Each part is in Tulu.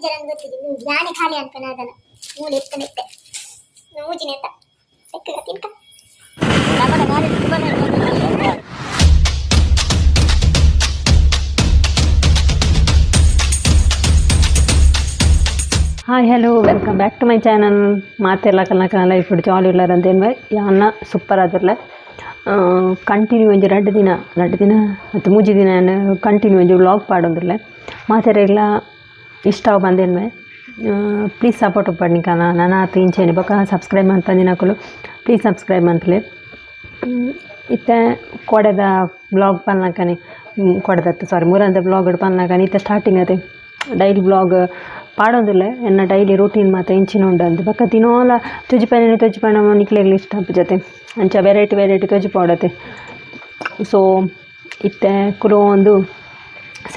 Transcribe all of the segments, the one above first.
ಮನ್ಪುಜರಂಗ್ ಗೊತ್ತಿದೆ ಯಾನೆ ಖಾಲಿ ಅನ್ಪನ ಅದನ್ನ ಮೂಲೆ ಇತ್ತನಿತ್ತೆ ಮೂಜಿನೇತ ತೆಕ್ಕಗ ತಿನ್ಕ. Hi, hello, welcome back to my channel. ಮಾತೆಲ್ಲ ಕಲ್ನ ಲೈಫ್ ಜಾಲಿ ಉಳ್ಳಾರಂತ ಯಾನ್ನ ಸೂಪರ್ ಆದಿರ್ಲೆ. ಕಂಟಿನ್ಯೂ ಒಂಜಿ 2 ದಿನ, 2 ದಿನ ಮತ್ತು 3 ದಿನ ಕಂಟಿನ್ಯೂ ಒಂಜಿ ವ್ಲಾಗ್ ಪಾಡೊಂದುಲ್ಲೆ. ಮಾತೆರೆಗ್ಲ ಇಷ್ಟ ಬಂದೇನ್ಮೆ. ಪ್ಲೀಸ್ ಸಪೋರ್ಟ್ ಉಪ್ಪಡ್ ನಿಕಲ್ನ ನನಾತ್ ಇಂಚೆನೆ. ಬೊಕ ಸಬ್ಸ್ಕ್ರೈಬ್ ಮಲ್ಪಂದಿನಕುಲು ಪ್ಲೀಸ್ ಸಬ್ಸ್ಕ್ರೈಬ್ ಮನ್ಪುಲೆ. ಇತ್ತೆ ಕೋಡೆದ ವ್ಲಾಗ್ ಪನ್ನಕನೆ, ಕೋಡೆದತ್ತು, ಸಾರಿ, ಮುರಂದ ವ್ಲಾಗ್ ಪನ್ನಕನೆ. ಇತ್ತೆ ಸ್ಟಾರ್ಟಿಂಗ್ ಅದೇ ಡೈಲಿ ವ್ಲಾಗ್ ಪಾಡೊಂದುಲ್ಲೆ. ಎನ್ನ ಡೈಲಿ ರೂಟೀನ್ ಮಾತ ಇಂಚಿನ ಉಂಡು ಅಂದ್. ಬೊಕ ದಿನೋಲ ತೊಜಿಪನೆ ತೊಜಿಪಣ ನಿಕ್ಲೆಗ್ಲ ಇಷ್ಟ ಆಪುಜತೆ. ಅಂಚ ವೆರೈಟಿ ವೆರೈಟಿ ತೊಜಿಪಾವಡತೆ. ಸೊ ಇತ್ತೆ ಕುಲೋಂದು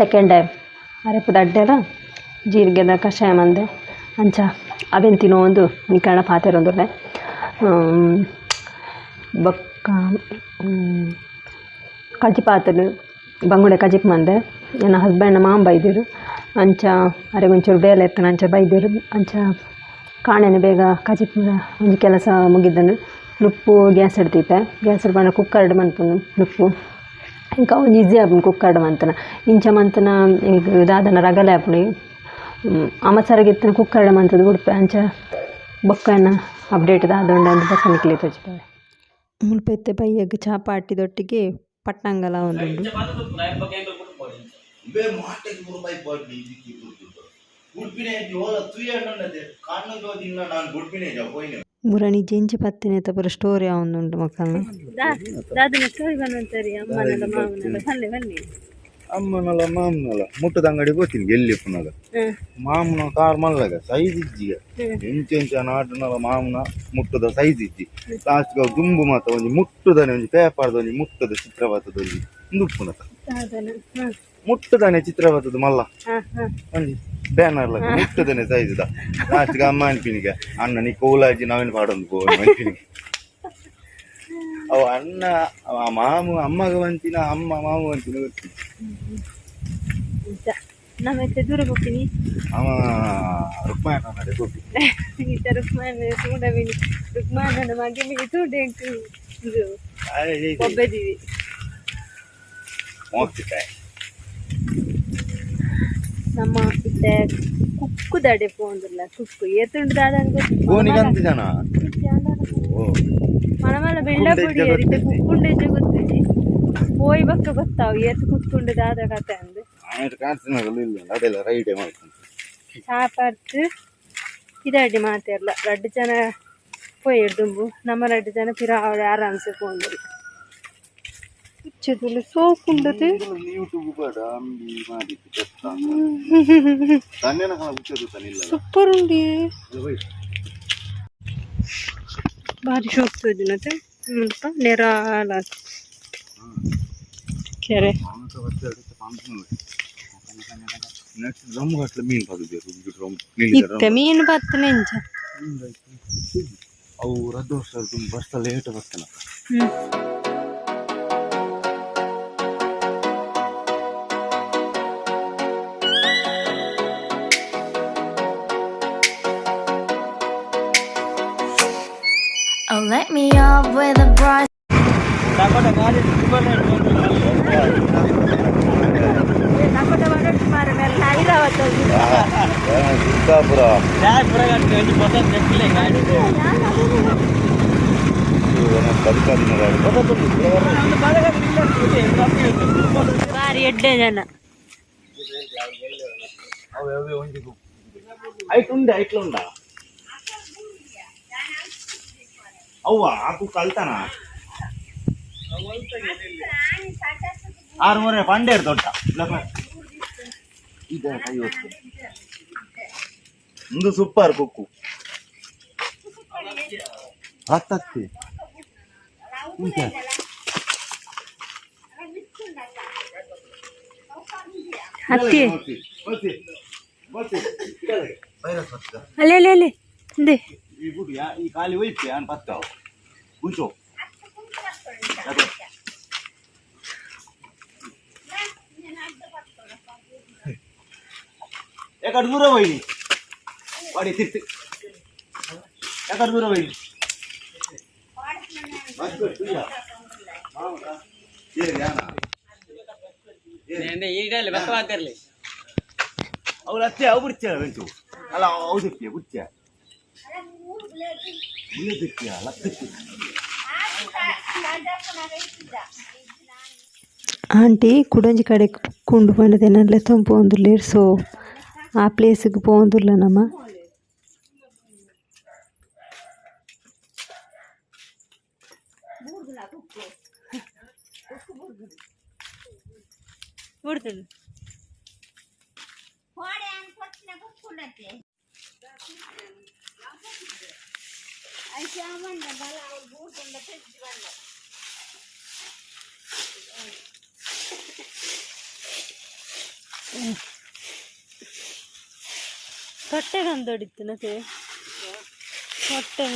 ಸೆಕೆಂಡ್ ಟೈಮ್ ಅರೆಪುದ ಅಡ್ಡೆಲ ಜೀರಿಗೆದ ಕಷಾಯ ಮಂದೆ. ಅಂಚ ಅವೆನ್ ತಿನೋಂದು ನಿಕಲ್ನ ಪಾತೆರೊಂದುಲ್ಲೆ. ಬೊಕ್ಕ ಕಜಿಪು ಆತುಂಡು, ಬಂಗುಡೆ ಕಜಿಪು ಮಂದೆ. ಎನ್ನ ಹಸ್ಬೆಂಡ್ನ ಮಾಮ ಬೈದೆರ್. ಅಂಚ ಅರೆಗ್ ಒಂಚೂರು ಬೇಲೆ ಇತ್ತುಂಡು, ಅಂಚ ಬೈದೆರ್. ಅಂಚ ಕಾಣೆನೆ ಬೇಗ ಕಜಿಪು ಒಂಜಿ ಕೆಲಸ ಮುಗಿದ್ಂಡ್. ನುಪ್ಪು ಗ್ಯಾಸ್ ದೀತೆ. ಗ್ಯಾಸ್ ಪಂಡ ಕುಕ್ಕರ್ಡ್ ಮನ್ಪುನು ನುಪ್ಪು. ಎಂಕ್ ಒಂಜಿ ಈಸಿ ಆಪುಂಡು ಕುಕ್ಕರ್ಡ್ ಮಂತುನ. ಇಂಚ ಮಂತುನ ಎಂಕ್ ದಾದನ ರಗಲೆ ಆಪುಂಡು. ಅಮಸರಗ್ ಇತ್ತಿನ ಕುಕ್ಕರ್ಡ್ ಮಂತುದು ಬುಡ್ಪೆ. ಅಂಚ ಬೊಕ್ಕ ಎನ್ನ ಅಪ್ಡೇಟ್ ದಾದ ಉಂಡು ಅಂದ್ ಬೊಕ್ಕ ನಿಕ್ಲೆಗ್ ತೋಜಿಪಾವೆ. ಮುಲ್ಪ ಇತ್ತೆ ಬಯ್ಯಗ್ ಚಾಪಾಟಿದೊಟ್ಟಿಗೆ ಪಟ್ಟಂಗಲ ಆವೊಂದುಂಡು. ಬೇ ಮಾಟೆಗೆ ರೂಪಾಯಿ ಪಡ್ಲಿ ಇದಕ್ಕೆ ದುಡ್ಡು ಉಡ್ಪಿನ ಓಲ ತುಯ್ಯಣ್ಣದೆ ಕಣ್ಣು ದಿನ ನಾನು ಗುಡ್ಪಿನ ಪೋಯಿನ. ಮುರಣಿ ಜೆಂಜಿ ಪತ್ತಿನೆತ ಪೂರ ಸ್ಟೋರಿ ಆವೊಂದುಂಡು ಮೊಕಲ್ನ. ದಾದನ ಸ್ಟೋರಿ ಪನೊಂತರಿ, ಅಮ್ಮನಲ ಮಾಮನಲ, ಬನ್ನಿ ಬನ್ನಿ. ಅಮ್ಮನಲ್ಲ ಮಾಮನಲ್ಲ ಮುಟ್ಟದ ಅಂಗಡಿ పోತೀನಿ ಎಲ್ಲಿ ಪುನಗ. ಮಾಮನ ಕಾರ್ ಮಲ್ಲಗ ಸೈಜ್ ಇಜ್ಜಿಗ. ಎಂಚ ಎಂಚ ನಾಟುನಲ ಮಾಮನ ಮುಟ್ಟದ ಸೈಜ್ ಇಜ್ಜಿ. ಲಾಸ್ಟ್ ದುಂಬು ಮಾತ ಒಂಜಿ ಮುಟ್ಟುದನೆ ಒಂಜಿ ಪೇಪರ್ದ ಒಂಜಿ ಮುಟ್ಟದ ಚಿತ್ರ ಬತ್ತದ ಒಂಜಿ ಉಂದು ದಾದನ? ಮುಟ್ಟುದನೆ ಚಿತ್ರ ಬತ್ತದ ಮಲ್ಲ ಒಂಜಿ ಬ್ಯಾನರ್ ಲಗ ಮುಟ್ಟುದನೆ ಸೈಜ್ the. Last ಅಮ್ಮ ಅನ್ಪಿನಿಗೆ, ಅಣ್ಣ ನೀ ಕೋಲಾಜಿ ನಾವೇನು ಪಾಡೊಂದು ಪೋ ಅನ್ಪಿನಿಗೆ. ಅವ ಅಣ್ಣ ಅವ ಮಾಮು ಅಮ್ಮಗ ಬಂತಿನ, ಅಮ್ಮ ಮಾಮು ಬಂತಿನ ಗೊತ್ತಿಲ್ಲ. ನಮ್ಮ ಇತ್ತೆ ದೂರ ಹೋಗ್ತೀನಿ. ಅವ ರುಕ್ಮಾಯಣ ನಡೆ ಹೋಗಿ. ಈತ ರುಕ್ಮಾನ್ ತೂಂಡ ಮಿನಿ ರುಕ್ಮಾನನ ಮಗೆ ಮಿನಿ ತೂಂಡ ಎಂಕ್ ಇದು ಒಬ್ಬದಿವಿ. ಮೋಗ್ತಿದ್ದೆ. ನಮ್ಮ ಇತ್ತೆ ಕುಕ್ಕುದಡೆ ಪೋಂದುಲ್ಲ. ಕುಕ್ಕು ಏತುಂಡು ದಾದ ಗೊತ್ತು. ಗೋನಿಗಂತ ಜನ ಓ. ಮನ ಬೆಳ್ಳ ಪೊಡಿ ಇತ್ತೆ ಕುಕ್ಕುಂಡೆಜ್ಜೆ ಗೊತ್ತಿಜಿ. ಪೋಯ್ ಬಕ್ಕ ಗೊತ್ತಾವು ಏತ್ ಕುಕ್ಕುಂಡು ದಾದ ಕತೆ ಅಂದ್. ಆಯ್ತು, ಕಾಣ್ತಿನಲ್ಲ ಇಲ್ಲ, ಅದೆಲ್ಲ ರೈಡೆ ಮಾಡ್ಕೊಂಡು. ಚಾಪರ್ತ್ ಪಿದಾಡಿ ಮಾತೆರ್ಲ ರಡ್ಡ್ ಜನ ಪೋಯೆರ್ ದುಂಬು. ನಮ್ಮ ರಡ್ಡ್ ಜನ ಪಿರ ಆರಾಮ್ಸೆ ಪೋಂದುಲ್ಲ. ಇಚ್ಚುದುಲು ಸೋಕುಂಡದು. ಯೂಟ್ಯೂಬ್ ಬೇಡ ಅಂಬಿ ಮಾಡಿದ್ದು ತನ್ನೇನ ಹುಚ್ಚದು ತನ್ನಿಲ್ಲ. ಸೂಪರ್ ಉಂಡಿ. ಬಾರಿ ಶೋಕ್ ತೋಜುನತೆ. ಮುಲ್ಪ ನೆರಾಲ ಕೆರೆ. ಡ್ರಮ್ ಗಟ್ಲೆ ಮೀನು ಪದುದು. ಇತ್ತೆ ಮೀನು ಬತ್ತನೆ ಇಂಚ. ಅವು ರದ್ದು ವರ್ಷ ಬರ್ಸ ಲೇಟ್ ಬರ್ತಾನ. Oh, let me up with a brush. Durgapur ಬಾರಿ ಎಡ್ಡೆ ಜನ. ಐಟ್ ಉಂಡೆ ಐಟ್ಲ ಉಂಡ ಅವ್ವ ಆಕು ಕಲ್ತಾನ ಆರು ಮೂರನೇ ಪಂಡೇರ್ ದೊಡ್ಡ ಇದೆ ಕೈ ಹೊತ್ತು. ಒಂದು ಸೂಪರ್ ಕುಕ್ಕು ಹತ್ತತ್ತಿ ಉಂಟಾ? ಹತ್ತಿ. ಅಲ್ಲಿ ಅಲ್ಲಿ ಅಲ್ಲಿ ಹಿಂದೆ. ಈ ಗುಡಿ ಈ ಖಾಲಿ ಹೋಯ್ತು ಯಾನ್ ಪತ್ತಾವು ಉಂಚು. ಎಕಡೆ ದೂರ ಹೋಯ್ನಿ. ವಾಡಿ ತಿರ್ತಿ ಯಾಕಡೆ ದೂರ ಹೋಗಿ ಅವ್ರು ಅತ್ತೆ ಅವು ಬಿಡ್ತೀಯ ಬೆಂಚು ಅಲ್ಲ ಅವು ತಿರ್ತೀಯ ಬಿಡ್ತೀಯ ತಿರ್ತೀಯ ಲತ್ತಿರ್ತೀಯ. ಆಂಟಿ ಕುಡೊಂಜಿ ಕಡೆ ಕುಂಡು ಪಂಡದ ಪೋವೊಂದುಲ್ಲೆರ್ ಸೊ ಆ ಪ್ಲೇಸ್ಗೆ ಪೋವೊಂದುಲ್ಲ ನಮ. ತೊಟ್ಟೆಗಂದೊಡಿತ್ತು ತೊಟ್ಟೆ.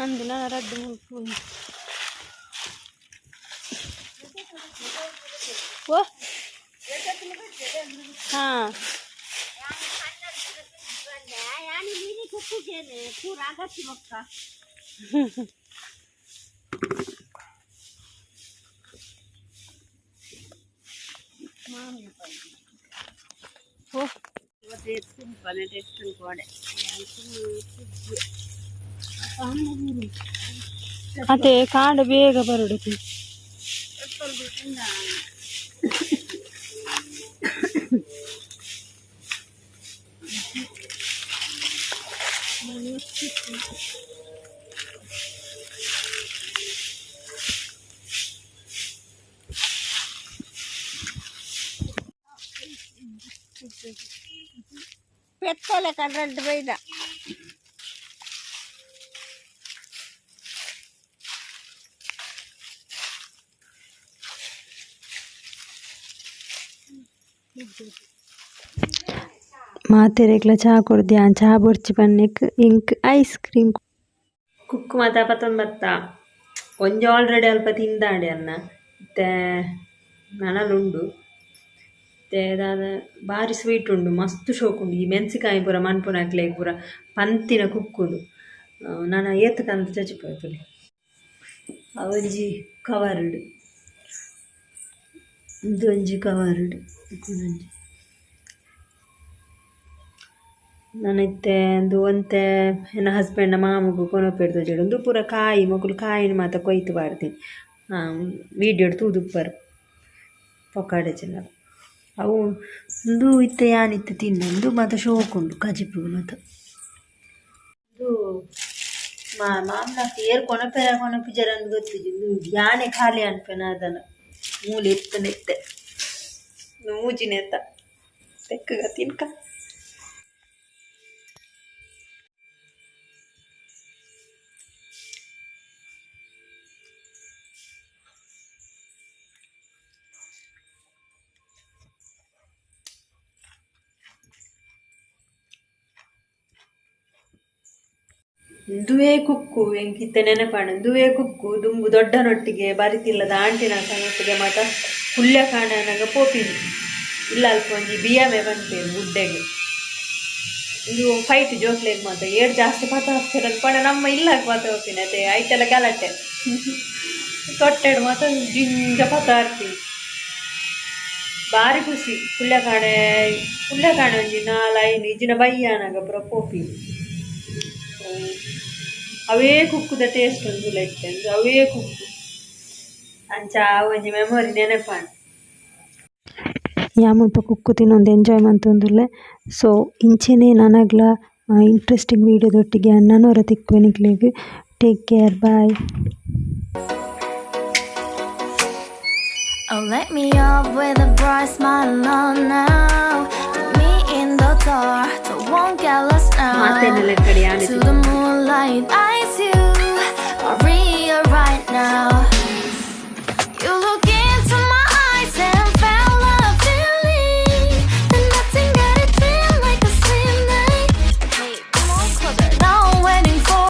ಅಂದು ನಾನು ರಡ್ಡು ಮುಲ್ಪು ಓ ಹಾಂ. ಓ ಅದೇ ಕಾಡು ಬೇಗ ಬರಡುತ್ತೆ. ಪೆತ್ತೋಲೆ ಕಡ್ರಡ್ಡು ಬೈದ. ಮಾತೆರೆಗ್ಲ ಚಾ ಕೊರ್ದು ಯಾನ್ ಚಾ ಬೊರ್ಚಿ ಪನ್ನೆಕ್ ಎಂಕ್ ice cream cook ಮಾತ ಪತ್ತೊಂಬತ್ತ ಒಂಜಿ ಆಲ್ರೆಡಿ ಅಲ್ಪ ತಿಂದಾಂಡೆ ಅನ್ನ ಇತ್ತೆ ನನಲುಂಡು ಇತ್ತೆ ದಾದ ಬಾರಿ ಸ್ವೀಟ್ ಉಂಡು, ಮಸ್ತ್ ಶೋಕುಂಡು. ಈ ಮೆಣಸಿಕಾಯಿ ಪೂರ ಮನ್ಪುನಕ್ಲೆಗ್ ಪೂರ ಪಂತಿನ ಕುಕ್ಕುಂಡು. ನನ ಏತ್ ಕಂತ್ ಚಚಿಪೋಯ್ತುಲೆ ಅವೊಂಜಿ ಕವರ್ಡ್, ಉಂದೊಂಜಿ ಕವರ್ಡ್ ಕುಡೊಂಜಿ. ನನ ಇತ್ತೆ ಉಂದು ಒಂತೆ ಎನ್ನ ಹಸ್ಬೆಂಡ್ನ ಮಾಮುಗು ಕೊನೊಪೆರ್ ತೋಜೊಡು. ಉಂದು ಪೂರ ಕಾಯಿ, ಮೊಕುಲು ಕಾಯಿನ್ ಮಾತ ಕೊಯ್ತು ಪಾಡ್ದಿನಿ. ವೀಡಿಯೋಡ್ ತೂದುಪ್ಪರ್ ಪೊಕ್ಕಡೆ ಜನರು ಅವು. ಉಂದು ಇತ್ತೆ ಯಾನ್ ಇತ್ತೆ ತಿನ್ನೆ, ಉಂದು ಮಾತ ಶೋಕುಂಡು ಕಜಿಪು ಮಾತ. ಉಂದು ಮಾಮನ ಏರ್ ಕೊನಪೆರ ಕೊನಪಿಜರಂದ್ ಗೊತ್ತಿಜ್ಜಿ. ಉಂದು ಯಾನೆ ಖಾಲಿ ಅನ್ಪೆನ ಅದನ ಮೂಲೆ ಇತ್ತನೆ ಇತ್ತೆ ಮೂಜಿನೆತ್ತ ತೆಕ್ಕಗ ತಿನ್ಕ. ಉಂದುವೇ ಕುಕ್ಕು ಎಂಕಿತ್ತೆ ನೆನಪಾಂಡ್. ಉಂದುವೇ ಕುಕ್ಕು ದುಂಬು ದೊಡ್ಡನೊಟ್ಟಿಗೆ ಬರಿತಿಲ್ಲದ ಆಂಟಿನ ಕನೊಟ್ಟಿಗೆ ಮಾತ ಪುಲ್ಯ ಕಾಣನಾಗ ಪೋಪಿನಿ. ಇಲ್ಲ ಅಲ್ಪ ಒಂಜಿ ಬಿಯಮೆ ಪನ್ಪೆರ್ ಗುಡ್ಡೆಗ್. ಉಂದು ಫೈಟ್ ಜೋಕ್ಲೆಗ್ ಮಾತ ಏರ್ ಜಾಸ್ತಿ ಪತ ಹಾಕ್ತಾರೆ ಪಂಡ ನಮ್ಮ ಇಲ್ಲಾಗ ಪತ ಹೋಪಿನಿ ಅತೆ ಐತೆಲ್ಲ ಗಲಾಟೆ ತೊಟ್ಟೆಡ್ ಮಾತ ಜಿಂಜ ಪತ ಹಾಕ್ತೀವಿ. ಬಾರಿ ಖುಷಿ ಪುಲ್ಯ ಕಾಣೆ. ಪುಲ್ಯ ಕಾಣೆ ಒಂಜಿ ನಾಲ್ ಐನ್ ಇಜ್ಜಿನ ಬಯ್ಯಾನಾಗ ಪೂರ ಪೋಪಿನಿ. ಅವೇ ಕುಕ್ಕುದ ಟೇಸ್ಟ್ ಒಂದು ಇತ್ತೆ ಅವೇ ಕುಕ್ಕು ಅಂಚ ಒಂಜಿ ಮೆಮೊರಿ ನೆನಪಾಂಡ್. ಯಾ ಮುಲ್ಪ ಕುಕ್ಕು ತಿನ್ನೊಂದು ಎಂಜಾಯ್ ಮಂತೊಂದುಲ್ಲೆ. ಸೊ ಇಂಚೆನೆ ನನಗ್ಲ ಇಂಟ್ರೆಸ್ಟಿಂಗ್ ವೀಡಿಯೋದೊಟ್ಟಿಗೆ ನನೊರ ತಿಕ್ಕುವೆ ನಿಕ್ಲೆಗ್. Take care, bye. Oh, let me up with a bright smile on now. Put me in the dark, so won't get lost now. ಮಾತೇನೆಲ್ಲ ಕಡೆ ಯಾನೆ To the moonlight, eyes you are real right now.